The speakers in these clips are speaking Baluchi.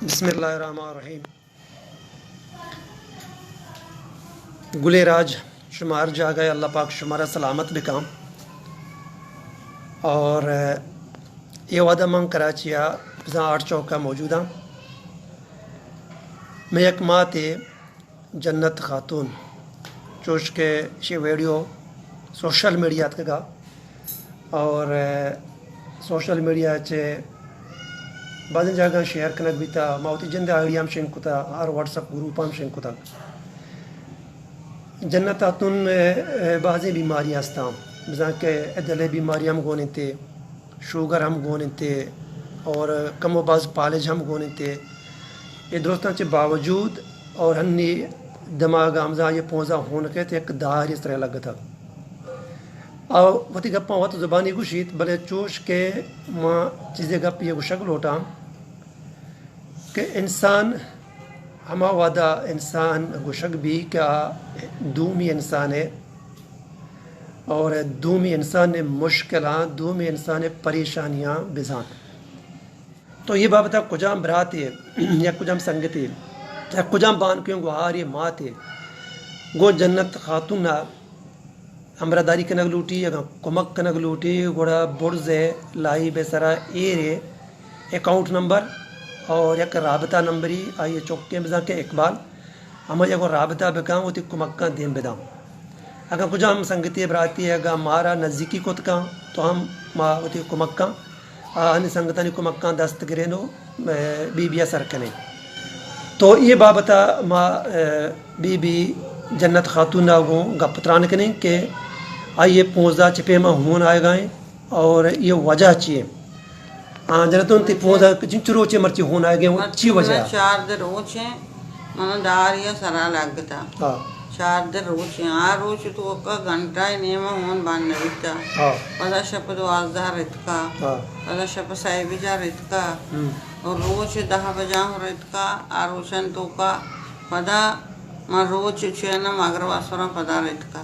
بسم اللہ الرحمن الرحیم۔ گلیں راج، شما ہر جاگہ ءَ، اللہ پاک شمارا سلامت بکاں۔ اور، اے وہدا من کراچی ءَ بزاں آرٹ چوک ءَ موجود آں۔ مئے یک ماتے جنت خاتون، چوش کہ شی ویڈیو سوشل میڈیا اتکگا، اور، اے، سوشل میڈیا چہ بازیں جاگہاں شیئر کنگ بیتا، ما وتی جند ءِ آئی ڈی ہم شنگ کتا، ہر واٹس اپ گروپ ہم شنگ کتا۔ جنت خاتون، اے، اے، بازیں بیماری ہستاں، بزاں کہ دل ءِ بیماری ہم گون انت، شوگر ہم گون انت، اور کم و باز پالج ہم گون انت۔ اے درستاں چہ باوجود اور ہنی دماغ ءَ ہمزا یہ پونزا ہون کہت یک داری سرے لگتا۔ او وتی گپاں وت زبانی گوشیت، بلے چوش کہ ما چیزے گپ یہ گوشگ لوٹاں کہ انسان ہما وہدا انسان گوشگ بی کہ آ دومی انسان ءِ اور دومی انسان ءِ مشکلاں، دومی انسان ءِ پریشانیاں بزانت۔ تو یہ بابت ءَ کجام براتے یا کجام سنگتے یا کجام بانکیں گوہارے ماتے گوں جنت خاتون ءَ ہمراہداری کنگ لوٹی، اگاں کمک کنگ لوٹی، گڑا برز ءِ لائیو ءِ سرا ایر ءِ اکاؤنٹ نمبر اور یک رابطہ نمبری آئی ءِ چکیں بزاں کہ اقبال، ہمائی ءَ گوں رابطہ بکن، وتی کمکاں دیم بداں۔ اگاں کجام سنگتے براتے اگاں مارا نزیکی کت کن تو ہم ما وتی کمکاں، آہانی سنگتانی کمکاں دست گرین و، اے، بی بی ءَ سر کنیں۔ تو اے بابت ءَ ما، اے، بی بی جنت خاتون ءَ گوں گپ تران کنیں کہ آئی ءِ پونزا چہ پیما ہون آیگا ایں اور یہ وجہ چی ایں؟ آ، جنتون تی پونزا چنچو روچے مرچی ہون آیگے، چی وجہ؟ چاردہ روچ ایں، من داری ءِ سرا لگتا۔ ہاں۔ چاردہ روچ ایں، آ روچ توکا گھنٹہ ءِ نیمہ ہون بند نہ بیتا۔ ہاں۔ پدا شپ دوازدہ رتکا۔ ہاں۔ پدا شپ سئے بجا رتکا۔ ہم۔ اور روچ دہ بجا ہوں رتکا، آ روچن توکا۔ پدا من روچ چین مغرب اسراں پدا رتکا۔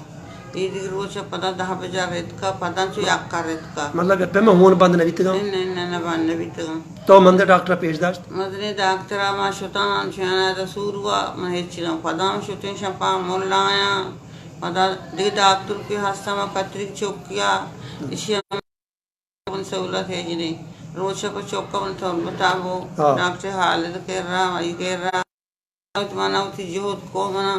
اے دگہ روچ پدا دہ بجا رتکا، پدا چو یکا رتکا۔ مطلب، پہ من ہون بند نہ بیتگاں؟ نہ، نہ، نہ، بند نہ بیتگاں۔ تو من دے ڈاکٹر پیش داشت؟ مزنیں ڈاکٹر ءَ ما شتاں، چیانا دا سوروا، من ہچ نہ۔ پدا ہم شتیں شپا ملایاں، پدا دگہ ڈاکٹر کہ ہستا ما کتری چوکیا، اشی ہم سہولت ہے جنی۔ روچ پہ چوکا من تربتا بو، ہاں۔ ڈاکٹر خالد کرا، ای کرا۔ منا وتی جہد کو منا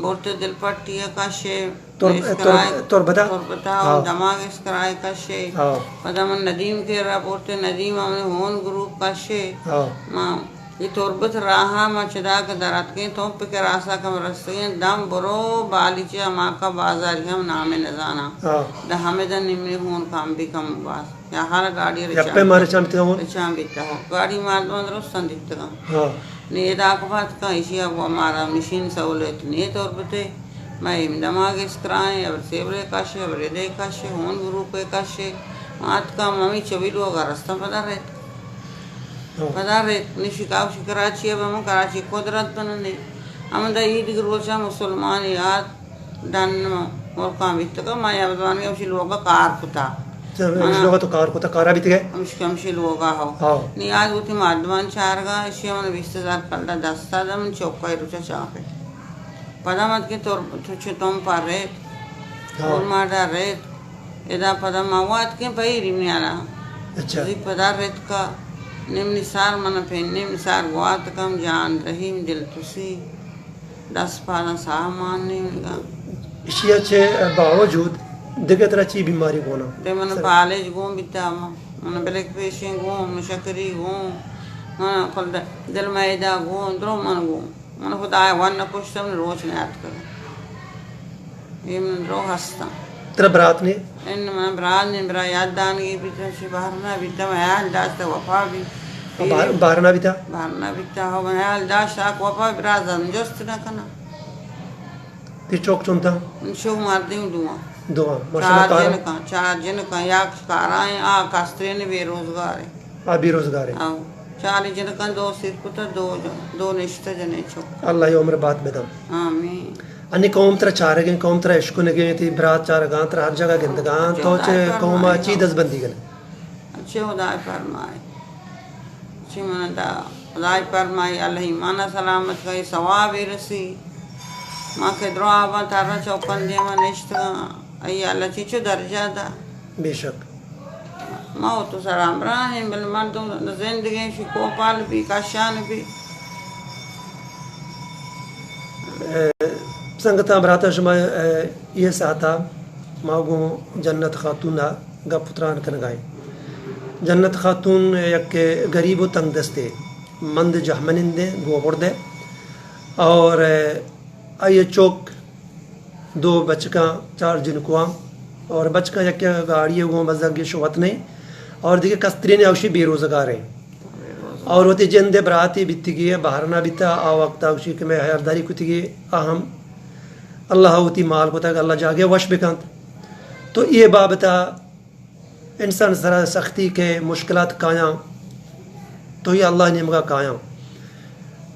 برتے دل پٹی ءَ کشے، تر-، تر-، اسکرائے، تربتا؟ تربتا، ہاں۔ دماغ اسکرائے کشے۔ ہاں۔ پدا من ندیم کرا برتے، ندیم ءَ من ہون گروپ کشے۔ ہاں۔ ما یہ تربت راہا ما چدا کہ دراتکیں تو پہ کراسا کم رستگیں دم برو بالیچہ ہماکا بازاری ہم نامے نزانا۔ ہاں۔ دا ہمیں دا نمے ہون کم بھی کم باز۔ یا ہر گاڑی یا رچان پہ ما رچان بیتگا ہون؟ رچان بیتا ہو۔ گاڑی مردمان درستان دیتگا۔ ہاں۔ نی ادا کپات کن، ایشی ءَ گوں مارا مشین سہولت نی تربتے۔ مئے دماغ اسکرائیں، ابر سیبرے کشے، ابر ادے کشے، ہون گروپے کشے۔ ما اتکا ممی چوی لوگا رستاں پدا ریت۔ ہاں۔ پدا ریت، نی شکاو شی کراچی ءَ بہ من کراچی قدرت بننے۔ ہمدا عید گروچا مسلمان یاد ڈن ملکاں بیتگا، ما یا بزوانگی ہمشی لوگا کار کتا۔ اچھا، ہمشی لوگا تو کار کتا، کارا بیتگے؟ ہمشی، ہمشی لوگا ہو۔ ہاں۔ نیاز وتی مردمان چارگا، اشی من بیست ہزار کلدار دستا دا، من چوکا روچا چاپے۔ پدا مت کہ تر-، تو چتم پر ریت، ہاں۔ اور مارا ریت، ادا پدا ما وات کے پہیری میارا۔ اچھا۔ زی پدا ریت کا، نیم نثار من پہ نیم نثار گوات کم، جان رحیم دل تسی۔ دست پاداں سامان نیمگا۔ ایشی ءَ چہ باوجود دگہ ترا چی بیماری گون انت؟ دگہ من پالج گون بیتا، من بلک پیشیں گون، من شکری گون، من کل د-، دل میدہ گون، درو من گون۔ من خدا ءَ ون نہ کشتم، روچ نیاتکگ۔ اے من درو ہستاں۔ ترا برات نے؟ ان من برات نے، برا یاد دانگی بیتا، چی بہر نہ بیتا، من حیال داشتا وفا بی۔ بہر، بہر نہ بیتا؟ بہر نہ بیتا، ہو من حیال داشتا، وفا برا زن جست نہ کنا۔ تئی چک چنت انت؟ چک مردیں دوئیں۔ دوئیں، ماشاءاللہ۔ چار جنکاں، چار جنکاں، یک کارائیں، آ کسترین بے روزگار ایں۔ آ بے روزگار ایں۔ آؤ۔ چار جنکاں، دو سیر کتا، دو جن، دو نشتہ جنے چک۔ اللہ ء عمر بات بدم۔ آمین۔ انی قوم ترا چارگیں، قوم ترا اشکنگیں، تی برات چارگاں، ترا ہر جگہ گندگاں، تو چہ قوم ء چی دزبندی کنے؟ اچھے خدائے فرمائے۔ چی من دا خدائے فرمائے، اللہ ایمان سلامت کئی، ثواب رسی۔ ما کہ درو آباں ترا چوکن دیما نشتگاں، ای اللہ چی چو درجہ دا۔ بے شک۔ ما و تو سر ہمراہ ایں، بلے مردم زندگیں، شی کوپال بی، کشان بی۔ اے، سنگتاں، براتاں، شما، اے، یہ ساعتا ما گوں جنت خاتون ء گپ و تران کنگائیں۔ جنت خاتون یک غریب و تنگ دستے، مند جہمنندے، گوں بردے اور، اے، آئی چوک دو بچکاں، چار جنکواں اور بچکاں یک گاڑی گوں بزگ شوت نہیں اور دیگہ کسترین اوشی بے روزگار ہیں اور وتی جند براتی بیتگی بہرنا بیتا آ وقت اوشی کہ میں حیالداری کتگی اہم اللہ وتی مال کتگ اللہ جاگے وش بکنت۔ تو یہ بابتا انسان سرا سختی کہ مشکلات کایاں تو یہ اللہ نیمگا کایاں۔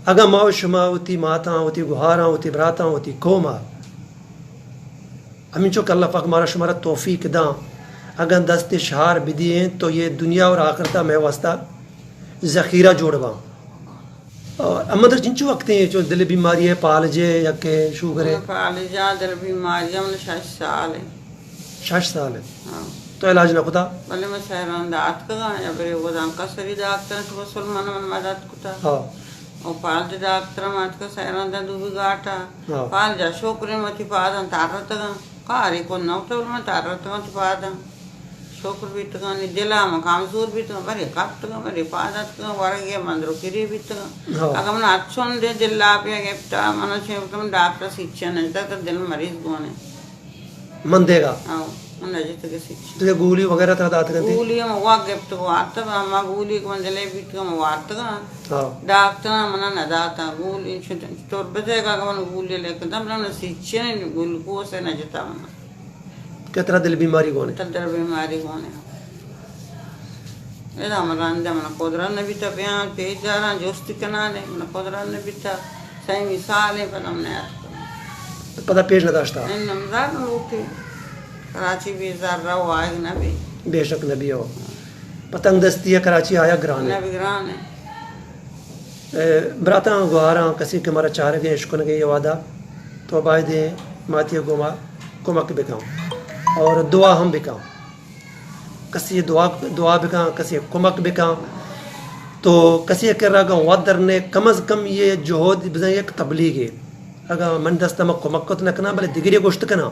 اگاں ما و شما وتی ماتاں، وتی گہاراں، وتی براتاں، وتی قوما ہمینچو کہ اللہ پاک مارا شمارا توفیق داں، اگاں دست شہار بدییں تو یہ دنیا اور آخرتا میں واسطہ ذخیرہ جوڑ باں۔ اور اما در چنچو وقت ہیں چو دل بیماری ہے، پالجے یا کہ شوگر ہے؟ پالجا دل بیماری ہم شش سال ہے۔ شش سال ہے؟ ہاں۔ تو علاج نہ کتا؟ بلے میں سیران دات کگا یا برے وہ دان کا سری ڈاکٹر تو سلمان من مدد کتا۔ ہاں۔ او پالج ڈاکٹر مات کا سیران دا دو گاٹا۔ ہاں۔ پالجا شکر متی پادن تارتگا۔ کارے کو نہ تو من تارتگا تو پادن۔ شکر بیتگانی دل ء من کمزور بیتگاں، برے کپتگاں، برے پاد اتکگاں، ورگے من درو کرے بیتگاں۔ ہاں۔ اگاں من اچون دے دل لاپیا گپتا، من چے گپتا من ڈاکٹر سیچن نہ جتا تو دل مریض گونے۔ من دیگا؟ ہاں، من نہ جتگے سیچن۔ تو یہ گولی وغیرہ ترا داتگاں تھی؟ گولی ہم واک گپتگو آتا، اما گولی کہ من دلے بیتگاں، من وارتگاں۔ ہاں۔ ڈاکٹر من نہ داتا، گولی چطور بتگا کہ من گولی لیکتا، من سیچن گلوکوز نہ جتا من۔ کہ ترا دل بیماری گون ہے؟ ترا دل بیماری گون ہے۔ ادا من رندا من قدرت نہ بیتا، بیاں پیش داراں جستی کنانے، من قدرت نہ بیتا، سیمی سال ہے پدا من یاد کناں۔ پدا پیش نہ داشتا؟ ان نمزار لوٹی۔ کراچی بے زر رو آئے نہ بی۔ بے شک نہ بی ہو۔ پتنگ دستی ہے کراچی آیا گران ہے۔ نہ بی گران ہے۔ اے، براتاں گوہاراں کسی کہ مارا چارگیں اشکنگیں یہ وعدہ تو بایدیں ماتی گوما کمک بکن اور دعا ہم بکن۔ کسی دعا، دعا بکن، کسی کمک بکن تو کسی کرا گا ودر نے کم از کم یہ جہد بزن یک تبلیغ ہے۔ اگاں من دست ما کمک کت نہ کناں، بلے دگرے گوشت کناں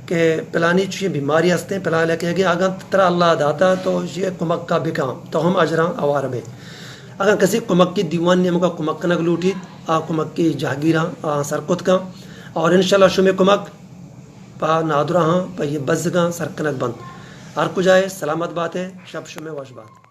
کہ پلانی چوشیں بیماری ہستیں، پلان لکھے گے، اگاں ترا اللہ داتا تو یہ کمک کا بکاں، تو ہم اجراں اوار بے۔ اگاں کسی کمک کی دیوان نیمگا کمک کنگ لوٹیت، آ کمک کی جہگیراں آ سر کت کاں۔ اور انشاءاللہ شمے کمک پا نادراہاں، پا یہ بزگاں سر کنگ بنت۔ ہر کجائے سلامت باتے، شپ شمے وش بات۔